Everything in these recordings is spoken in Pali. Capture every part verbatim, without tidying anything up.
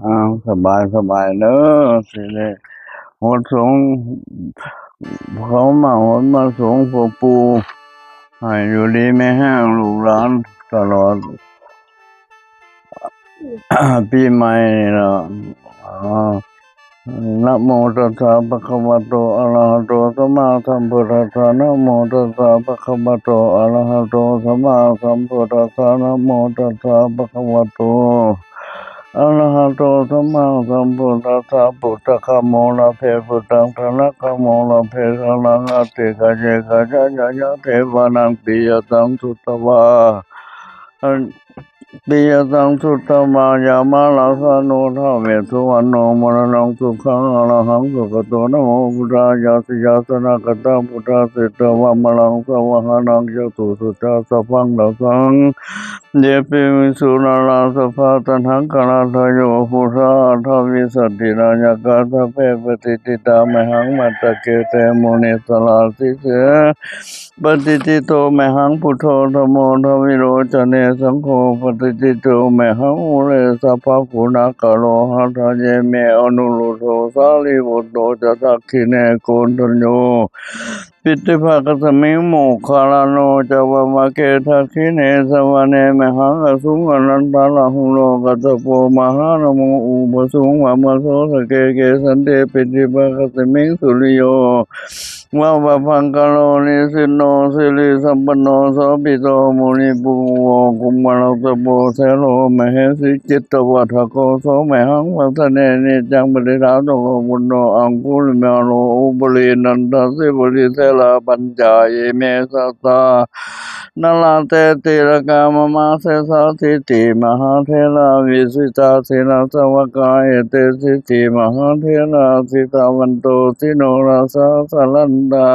อ้าว สบายสบายเด้อ สิได้หดสง เขามาหดมาสงพวกปู่ ให้อยู่ดีมีแฮงลูกหลานตลอด ปีใหม่นี่ล่ะ อ๋อ Namo tassa bhagavato arahato sammāsambuddhassa. Namo tassa bhagavato arahato sammāsambuddhassa. Namo tassa bhagavato arahato sammāsambuddhassa. Puttakamo labhe puttaṃ, dhanakamo labhe dhanaṃ, atthi kayikāya ca devānaṃ piyataṃ sutvā, piyataṃ sutvā yāmārājāno dhāveti suvaṇṇo maraṇaṃ sukhaṃ arahaṃ sugato namo buddhāya. Jayāsanāgatā buddhā jetvā māraṃ savāhanaṃ, catusaccāsabhaṃ rasaṃ ye piviṃsu narāsabhā. Taṇhaṅkarādayo buddhā aṭṭhavīsati nāyakā, sabbe patiṭṭhitā mayhaṃ matthake te munissarā. Sīse patiṭṭhito mayhaṃ buddho dhammo dvilocane, saṅgho patiṭṭhito mayhaṃ ure sabbaguṇākaro. Hadaye me anuruddho sārīputto ca dakkhiṇe, koṇḍañño piṭṭhibhāgasmiṃ moggallāno ca vāmake. Dakkhiṇe savane mayhaṃ āsuṃ ānandarāhulo, kassapo mahānāmo ubhāsuṃ vāmasotake. Kesante piṭṭhibhāgasmiṃ suriyo va pabhaṅkaro, nisinno sirisampanno sobhito munipuṅgavo. Kumārakassapo thero mahesī cittavādako, so mayhaṃ vadane niccaṃ patiṭṭhāsi tapo buddho. Aṅgulimālo upālī nandasīvalī, therā pañca ime jātā nalāṭe tilakā mama. Sesāsīti mahātherā vijitā jinasāvakā, etesīti mahātherā jitavanto jinorasā, jalantā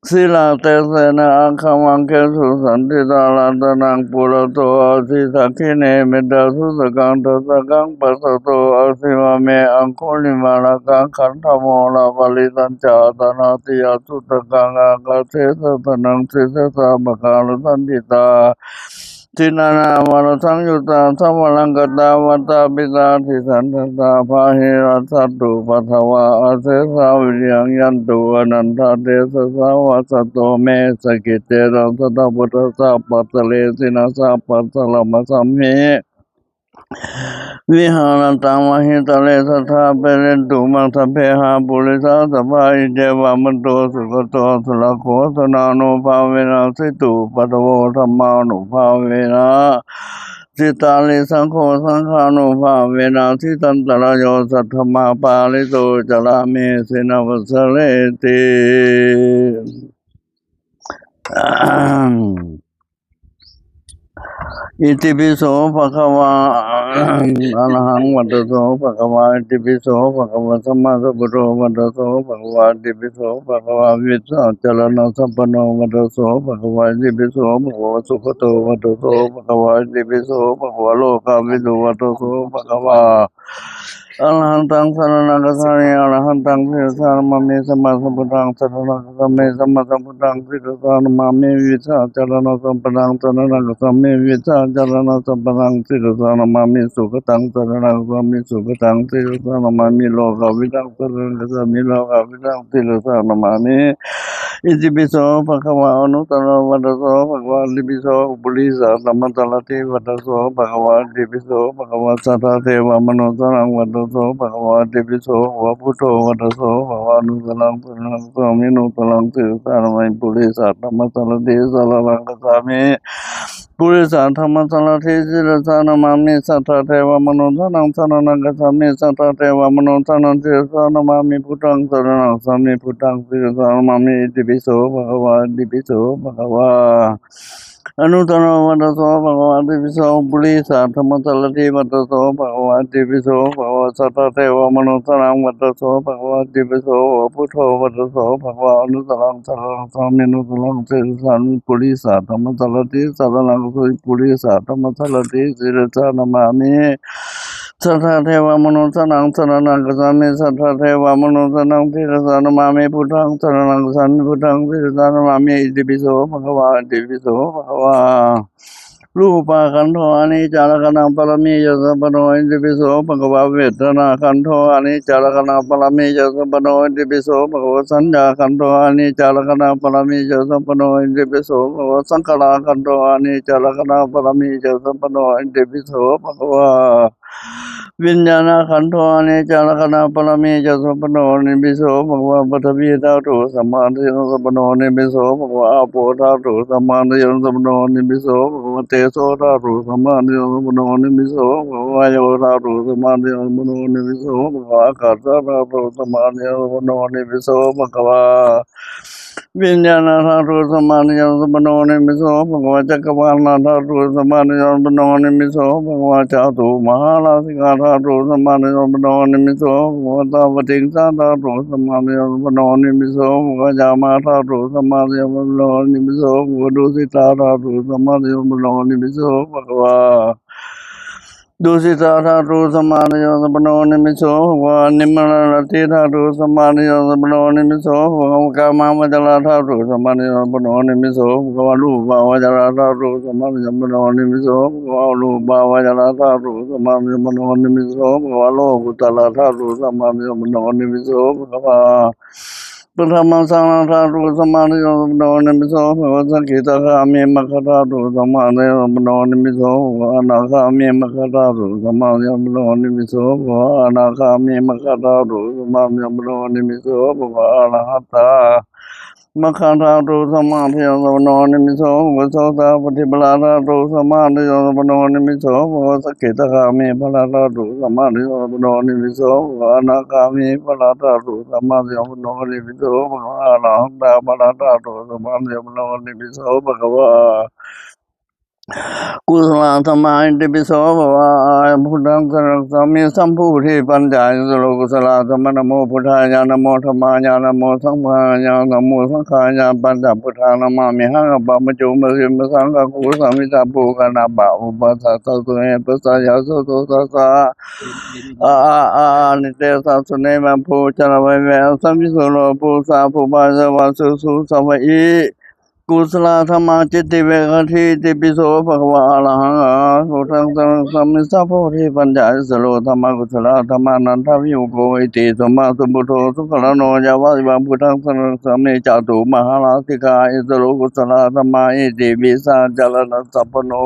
sīlatejena aṅgamaṅgesu saṇṭhitā. Ratanaṃ purato āsi dakkhiṇe mettasuttakaṃ, dhajaggaṃ pacchato āsi vāme aṅgulimālakaṃ. Khandhamoraparittañca āṭānāṭiyasuttakaṃ, ākāse chadanaṃ sīsāsā pākārasaṇṭhitā. Jinānānāvarasaṃyuttā dhāvaraṃ katvāna patthaviṭṭhāsi saṇṭhitā. Bāhirajjhattupaddavā asesā vinayaṃ yantu, anantajasā vasato me sakiccena sadā. Buddhassa pāṭhale jinasāvakassa namassāmi, vihārattha mahītale sadā pālentu maṃ sabbe saha purisāsabhā. Iccevamanto sugutto surakkho, jinānubhāvena jitupaddavo, dhammānubhāvena jitārisaṅgho, saṅghānubhāvena jitantarāyo, saddhammapālito carāmi jinavajjena ti. Itipi so bhagavā arahaṃ vata so bhagavā. Itipi so bhagavā sammāsambuddho vata so bhagavā. Itipi so bhagavā vijjācaraṇasampanno vata so bhagavā. Itipi so bhagavā sugato vata so bhagavā. Itipi so bhagavā lokavidū vata so bhagavā. Arahantaṃ saraṇaṃ gacchāmi, arahantaṃ sirasā namāmi. Sammāsambuddhaṃ saraṇaṃ gacchāmi, sammāsambuddhaṃ sirasā namāmi. Vijjācaraṇasampannaṃ saraṇaṃ gacchāmi, vijjācaraṇasampannaṃ sirasā namāmi. Sugataṃ saraṇaṃ gacchāmi, sugataṃ sirasā namāmi. Lokavidaṃ saraṇaṃ gacchāmi, lokavidaṃ sirasā namāmi. Itipi so bhagavā anuttaro vata so bhagavā. Itipi so purisadammasārathi vata so bhagavā. Itipi so bhagavā satthā devamanussānaṃ vata so bhagavā. Itipi so bhagavā buddho vata so bhagavā. Anuttaraṃ saraṇaṃ gacchāmi, anuttaraṃ sirasā namāmi. Purisadammasārathi saraṇaṃ gacchāmi, purisadammasārathi sirasā namāmi. Satthā devamanussānaṃ saraṇaṃ gacchāmi, satthā devamanussānaṃ sirasā namāmi. Buddhaṃ saraṇaṃ gacchāmi, buddhaṃ sirasā namāmi. Itipi so bhagavā, itipi so bhagavā anuttaro vata so bhagavā. Itipi so purisadammasārathi vata so bhagavā. Itipi so bhagavā satthā devamanussānaṃ vata so bhagavā. Itipi so bhagavā buddho vata so bhagavā. Anuttaraṃ saraṇaṃ gacchāmi, anuttaraṃ sirasā namāmi. Purisadammasārathi saraṇaṃ gacchāmi, purisadammasārathi sirasā namāmi. Satthā devamanussānaṃ saraṇaṃ gacchāmi, satthā devamanussānaṃ sirasā namāmi. Buddhaṃ saraṇaṃ gacchāmi, buddhaṃ sirasā namāmi. Itipi so bhagavā, itipi so bhagavā Rūpakkhandho aniccalakkhaṇapāramīja sampanno itipi so bhagavā. Vedanākkhandho aniccalakkhaṇapāramīja sampanno itipi so bhagavā. Saññākkhandho aniccalakkhaṇapāramīja sampanno itipi so bhagavā. Saṅkhārakkhandho aniccalakkhaṇapāramīja sampanno itipi so bhagavā. Viññāṇakkhandho aniccalakkhaṇapāramīja sampanno itipi so bhagavā. Paṭhavīdhātu sammādiyasam- sampanno itipi so bhagavā. Āpodhātu sammādiyasam- sampanno itipi so bhagavā. Tejodhātu sammādiyasam- sampanno itipi so bhagavā. Vāyodhātu sammādiyasam- sampanno itipi so bhagavā. Ākāsadhātu sammādiyasam- sampanno itipi so bhagavā. Viññāṇadhātu sammādiyasam- sampanno itipi so bhagavā. Cakkavāḷadhātu sammādiyasam- sampanno itipi so bhagavā. Cātumahārājikadhātu sammādiyasam- sampanno itipi so bhagavā. Tāvatiṃsā dhātu sammādiyasam- sampanno itipi so bhagavā. Yāmā dhātu sammādiyasam- sampanno itipi so bhagavā. Tusitā dhātu sammādiyasam- sampanno itipi so bhagavā. Tusitā dhātu sammādiyasam- sampanno itipi so bhagavā. Nimmānaratī dhātu sammādiyasam- sampanno itipi so bhagavā. Kāmāvacara dhātu sammādiyasam- sampanno itipi so bhagavā. Rūpāvacara dhātu sammādiyasam- sampanno itipi so bhagavā. Arūpāvacara dhātu sammādiyasam- sampanno itipi so bhagavā. Lokuttara dhātu sammādiyasam- sampanno itipi so bhagavā. Paṭhamajhāna dhātu sammādiyasam- sampanno itipi so bhagavā. Sakidāgāmi magga dhātu sammādiyasam- sampanno itipi so bhagavā. Anāgāmi magga dhātu sammādiyasam- sampanno itipi so bhagavā. Anāgāmi magga dhātu sammādiyasam- sampanno itipi so bhagavā. Arahatā magga dhātu sammādiyasam- sampanno itipi so bhagavā. Sotāpattiphala dhātu sammādiyasam- sampanno itipi so bhagavā. Sakidāgāmi phala dhātu sammādiyasam- sampanno itipi so bhagavā. Anāgāmi phala dhātu sammādiyasam- sampanno itipi so bhagavā. Arahatā phala dhātu sammādiyasam- sampanno itipi so bhagavā. Kusalā dhammā itipi so bhagavā. Buddhaṃ saraṇaṃ gacchāmi. Sambodhi pañca issaro kusalā dhammā. Namo buddhāya, namo dhammāya, namo saṅghāya, namo saṅghāya. Pañca buddhā namāmihaṃ. Appamāṇo paccassopasaṅkhato, sāmikkhāto kaṇhappaṭipassā, sahassaṃ āyasmato saha. A a a a nitesāsune, mabbojjhamayave asmiṃ, sūro phussā phubbā ca vā susu ca vā i. Kusalā dhammā citti visuddhī itipi so bhagavā. Arahaṃ buddhaṃ saraṇaṃ gacchāmi. Sambodhi pañca issaro dhammā. Kusalā dhammā nandavivakkoti. Sammāsambuddho moggallāno yāvajīvaṃ buddhaṃ saraṇaṃ gacchāmi. Cātumahārājikā issaro kusalā dhammā iti vijjācaraṇasampanno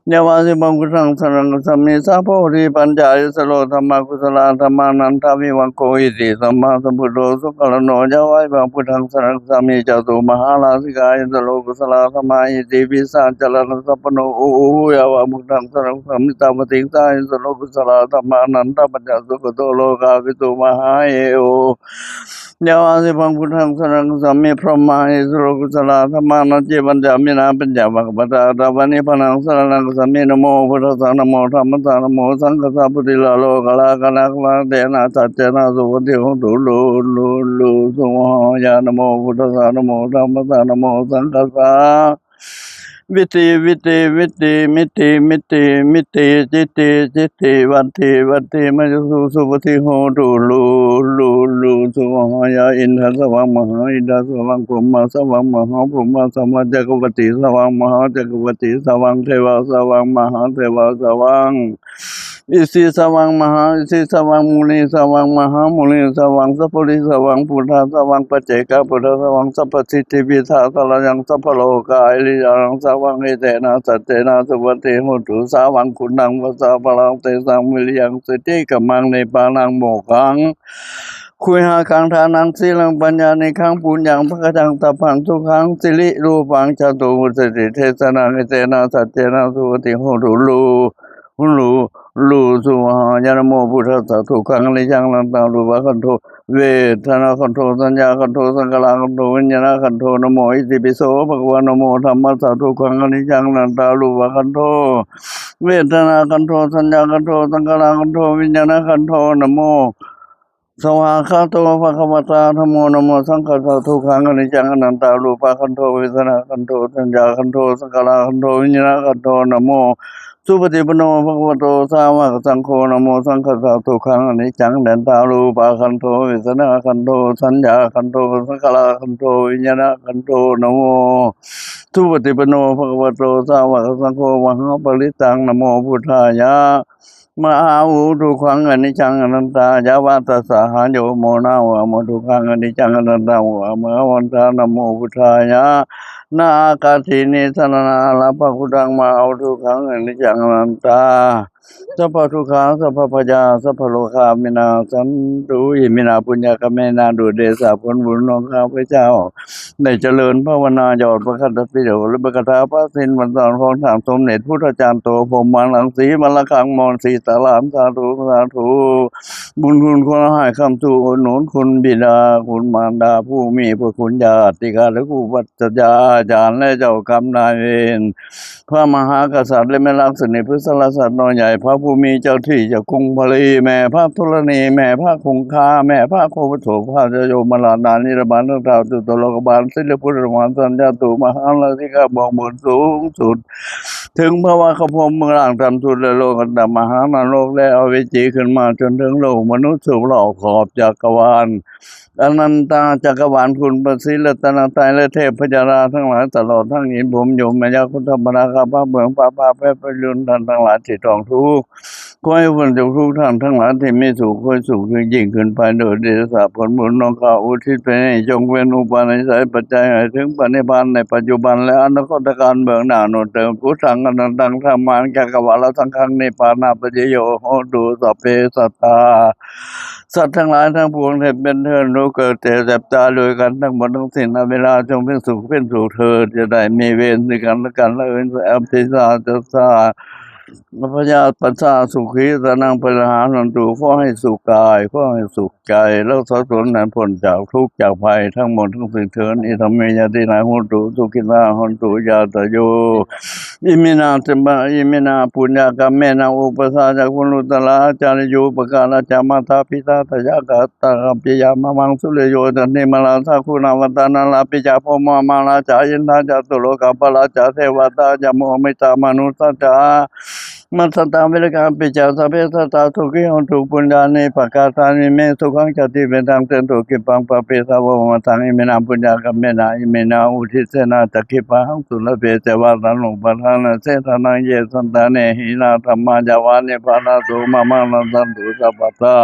yāvajīvaṃ buddhaṃ saraṇaṃ gacchāmi. Sambodhi pañca issaro dhammā. Kusalā dhammā nandavivakkoti. Sammāsambuddho moggallāno yāvajīvaṃ buddhaṃ saraṇaṃ gacchāmi. Cātumahārājikā issaro kusalā dhammā iti vijjācaraṇasampanno yāvajīvaṃ buddhaṃ saraṇaṃ gacchāmi. Tāvatiṃsā issaro kusalā dhammā. Nandapañcasikho lokāvedo mahāhero yāvajīvaṃ buddhaṃ saraṇaṃ gacchāmi. Brahmā issaro kusalā dhammā. Natthi pañca amhinā pañca maggapādā, tāvanibbānaṃ saraṇaṃ gacchāmi. Namo buddhassa, namo dhammassa, namo saṅghassa. Puttilā lokalā, kaṇhakkhandhena saccena, suvatthi hotu, lu, lu, lu, suvāhāya. Namo buddhassa, namo dhammassa, namo saṅghassa. Vitti, vitti, vitti, mitti, mitti, mitti, citti, citti, vatthi, vatthi, mayhaṃ suvatthi hotu, lu, lu, lu, suvāhāya. Indassāva mahāindassāva, brahmasāva mahābrahmasāva, cakkavattisāva mahācakkavattisāva, devāsāva mahādevāsāva, isīsāva mahāisīsāva, munisāva mahāmunisāva, sabbarisāva buddhasāva, paccekabuddhasāva, sabbasiddhivijjādharāya, sabbalokā iriyānaṃ sāva. Etena saccena suvatthi hotu, sāvaṃ guṇaṃ vajabalaṃ tesaṃ, viriyaṃ siddhikammaṃ nibbānaṃ mokkhaṃ, guyhakaṃ dānaṃ sīlaṃ paññānikkhaṃ, puññaṃ pakañcaṃ sabbaṃ sukhaṃ, sirirūpaṃ catu vudhati desanaṃ. Etena saccena suvatthi hotu, lu, lu, lu, suvāhāya. Namo buddhassa, dukkhaṃ aniccaṃ anattā rūpakkhandho, vedanākkhandho, saññākkhandho, saṅkhārakkhandho, viññāṇakkhandho. Namo itipi so bhagavā. Namo dhammassa, dukkhaṃ aniccaṃ anattā rūpakkhandho, vedanākkhandho, saññākkhandho, saṅkhārakkhandho, viññāṇakkhandho. Namo svākkhāto bhagavatā dhammo. Namo saṅghassa, dukkhaṃ aniccaṃ anattā rūpakkhandho, vedanākkhandho, saññākkhandho, saṅkhārakkhandho, viññāṇakkhandho. Namo Supaṭipanno bhagavato sāvakasaṅgho, namo saṅghassa. Dukkhaṃ aniccaṃ anattā, rūpakhandho, vedanākhandho, saññākhandho, saṅkhārakhandho, viññāṇakhandho. Namo supaṭipanno bhagavato sāvakasaṅgho, mahāparittaṃ. Namo buddhāya. Mahā ū dukkhaṃ aniccaṃ anattā, yāva tassa hāyo mo nāvamo, dukkhaṃ aniccaṃ anattā, vāmahāvantaṃ. Namo buddhāya. Nāgābhidhāni saraṇaṃ ārabbha, buddhaṃ mahā ū dukkhaṃ aniccaṃ anattā. Sabbadukkhā sabbabhayā sabbarogā vinassantu. Iminā puññakammena, ด้วยเดชะผลบุญของข้าพเจ้า ได้เจริญภาวนาหยอดพระคันธปิฎกและพระคาถาพระสินบัญชรของท่านสมเด็จพุทธจารย์โตพรหมรังสีวัลคังมรสีตาราม สาธุ สาธุ บุญคุณคุณให้ค้ำชูอุดหนุนคุณบิดาคุณมารดาผู้มีพระคุณ ญาติกาและครูปัจจญาอาจารย์และเจ้ากรรมนายเวร พระมหากษัตริย์และแม่ลักษณีพฤกษรกษัตริย์น้อยใหญ่ พระผู้มีเจ้าที่เจ้ากรุงพาลี แม่พระธรณี แม่พระคงคา แม่พระโคตม พระเจ้ายมราช นารีบาล ทั้งท้าวจตุโลกบาล สิริพุทธมหาสัญญาตุมหาราชิกา บอกบุญสูงสุด ถึงพระวักขพรหมเบื้องล่างต่ำสุด และโลกัตตมหานรก และอเวจีขึ้นมาจนถึงโลกมนุษย์สุขรอบขอบจักรวาล อนันตาจักรวาล คุณพระศรีรัตนตรัยและเทพยดาทั้งหลาย ตลอดทั้งอินทร์พรหมยมยักษ์ คุณธรรมดาข้าพระเมืองพระพาแพทย์พยุนท่านทั้งหลายที่ต้องทุกข์ ขอให้พ้นจากทุกข์ ท่านทั้งหลายที่มีสุข ขอให้สุขยิ่งขึ้นไป โดยเดชะผลบุญของข้าอุทิศไปให้ จงเป็นอุปนิสัยปัจจัยให้ถึงพระนิพพานในปัจจุบันและอนาคตกาลเบื้องหน้าโน้นเถิด Buddhaṃ anantaṃ dhammaṃ cakkavāḷasaṅghaṃ nibbānapaccayo hotu sabbe sattā สัตว์ทั้งหลายทั้งปวงที่เป็นเพื่อนรู้เกิดแก่เจ็บตายด้วยกันทั้งหมดทั้งสิ้น อเวราจงเป็นสุขเป็นสุขเถิด จะได้มีเวรซึ่งกันและกัน และอื่นอภิสาจัสสะ พยาปัสสะ สุขีสนังปริหารันตุ ขอให้สุขกาย ขอให้สุขใจ รักษาตนให้พ้นจากทุกข์จากภัยทั้งหมดทั้งสิ้นเถิด Idam me ñātīnaṃ hotu, sukhitā hontu ñātayo. Iminā sabbā, iminā puññakammena upajjhāyā guṇuttarā ācariyūpakārā ca mātā pitā tayā katā ca piyā mamaṃ, suriyo candimā rājā guṇavantā narāpi ca, brahmamārā ca indā ca catulokapālā ca devatā, yamo mittā manussā ca majjhattā verikāpi ca, sabbe sattā sukhī hontu, puññāni pakatāni me, sukhañca tividhaṃ dentu, khippaṃ pāpetha vomataṃ. Iminā puññakammena, iminā uddissena ca, khippāhaṃ sulabhe ceva, taṇhupādānachedanaṃ, ye santāne hīnā dhammā, yāva nibbānato mamaṃ, nassantu sabbadā.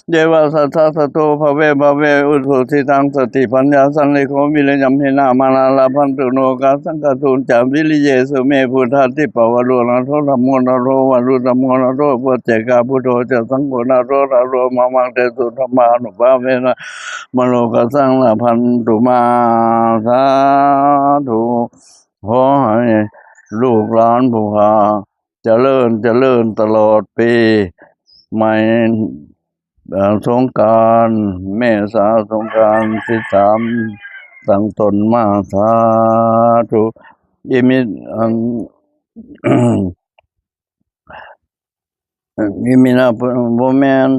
Yeva sattā sato bhave bhave, ujucittaṃ satipaññā, sallekho viriyamhinā, mārā labhantu nokāsaṃ, kātuñca viriyesu me. Buddhādhipavaro nātho, dhammo nātho varuttamo, paccekabuddho ca saṅgho, nātho nātho mamaṃ, tesottamānubhāvena, mārokāsaṃ labhantu mā. Sādhu. ขอให้ลูกหลานผู้ข้าเจริญเจริญตลอดปีใหม่ เอ่อ สงกรานต์ เมษาสงกรานต์ สิบสาม ตั้งต้นมา สาธุ อิมิ อัน อิมินา บ่แม่น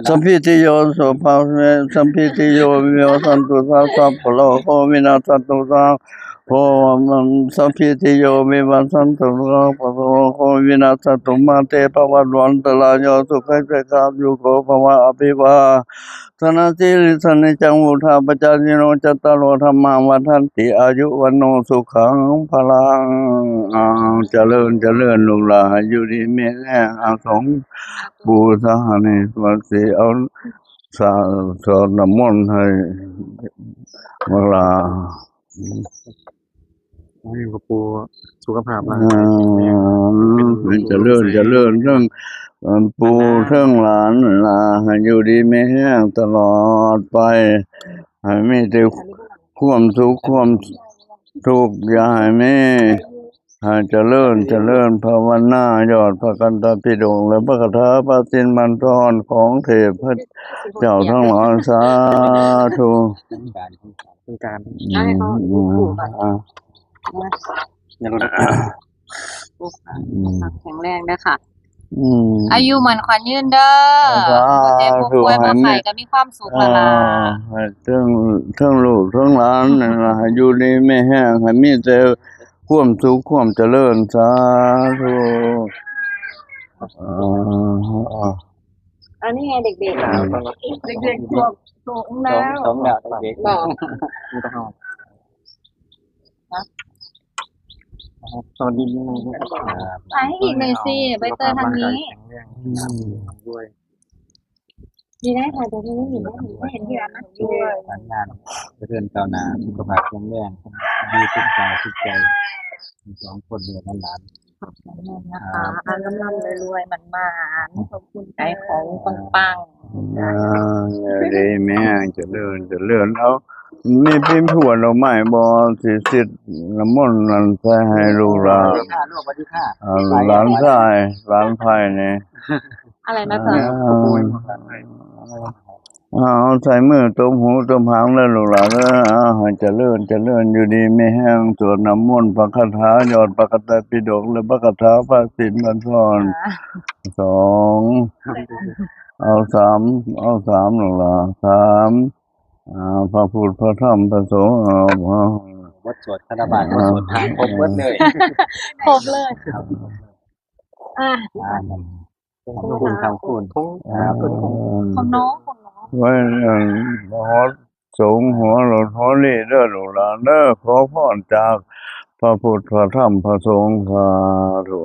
จบไปแล้ว Sabbītiyo vivajjantu, sabbītiyo vivajjantu, sabbarogo vinassatu, sabbo sabbītiyo vivajjantu, sabbarogo vinassatu, mā te bhavatvantarāyo, sukhī dīghāyuko bhava. Abhivādanasīlissa niccaṃ vuḍḍhāpacāyino, cattāro dhammā vaḍḍhanti, āyu vaṇṇo sukhaṃ balaṃ. อ้าว เจริญ เจริญ ลูกหลาน ให้อยู่ดีมีแรง อาสงฆ์ ปู่สานี่ วัดสิเอา สา สวดน้ำมนต์ให้เวลา ให้หลวงปู่สุขภาพร่างกายแข็งแรง อืม เป็น เจริญ เจริญ เรื่อง เอ่อ ปู่เรื่องหลานล่ะ ให้อยู่ดีมีแรงตลอดไป ให้มีแต่ความสุข ความทุกข์อย่าให้มี ให้เจริญ เจริญภาวนา ยอดพระคันธปิฎกและพระคาถาพระสินบัญชรของเทพเจ้าทั้งหลาย สาธุ เป็นการ อืม อืม อ่ะ อย่าลด อืม แข็งแรงนะคะ อืม อายุหมั้นขวัญยืนเด้อ สาธุ บ่เจ็บบ่ป่วยบ่ไข้ ให้มี ก็มีความสุขแล้วล่ะ อ่า ให้เทิง เทิงลูกเทิงหลานนั่นล่ะ ให้อยู่ดีมีแรง ให้มีแต่ ความสุขความเจริญ สาธุ อ่า อันนี้ไงเด็กๆ อ่า เด็กๆ ส่ง ส่งแล้ว ส่งแล้วเด็กๆ บอก นี่ก็เอา สวัสดี ใช้อีกหน่อยสิ ใบเตยทางนี้ อืม ด้วย ดีได้ค่ะ เดี๋ยวนี้เห็นได้ เห็นได้ เห็นที่ร้านนะ ด้วย การงานเจริญก้าวหน้า สุขภาพแข็งแรง ดีทุกกายทุกใจ ทั้งสองคนเลย หลานๆ ขอบคุณนะคะ ร่ำๆ รวยๆ หมานๆ ขอบคุณ ขายของปังๆ อ่า อยู่ดีมีแฮง เจริญ เจริญ เอา มีปิ้งผัวดอกไม้บ่ สิสิทธิ์น้ำมนต์นั่นใส่ให้ลูกหลาน สวัสดีค่ะ ลูก สวัสดีค่ะ อ่า หลานชาย หลานชายนี่ อะไรนะจ๊ะ อ่า เอาใส่มือตบหูตบหางเลยลูกหลานเอ้ย เอาให้เจริญ เจริญ อยู่ดีมีแฮง สวดน้ำมนต์พระคาถายอดพระไตรปิฎก และพระคาถาพระศีลบัญชร ค่ะ สอง เอาสาม เอาสามลูกหลาน สาม อ่า พระพุทธ พระธรรม พระสงฆ์ เอา เอา บทสวดคารวะ บทสวดพระ ครบหมดเลย ครบเลย ครับ อ่ะ อ่า ขอบคุณครับ คุณ อ่า คุณ ของน้อง ของน้อง ไว้ เอ่อ หอสงฆ์หอโลดหอนี้เด้อลูกหลานเด้อ ขอพรจากพระพุทธ พระธรรม พระสงฆ์ สาธุ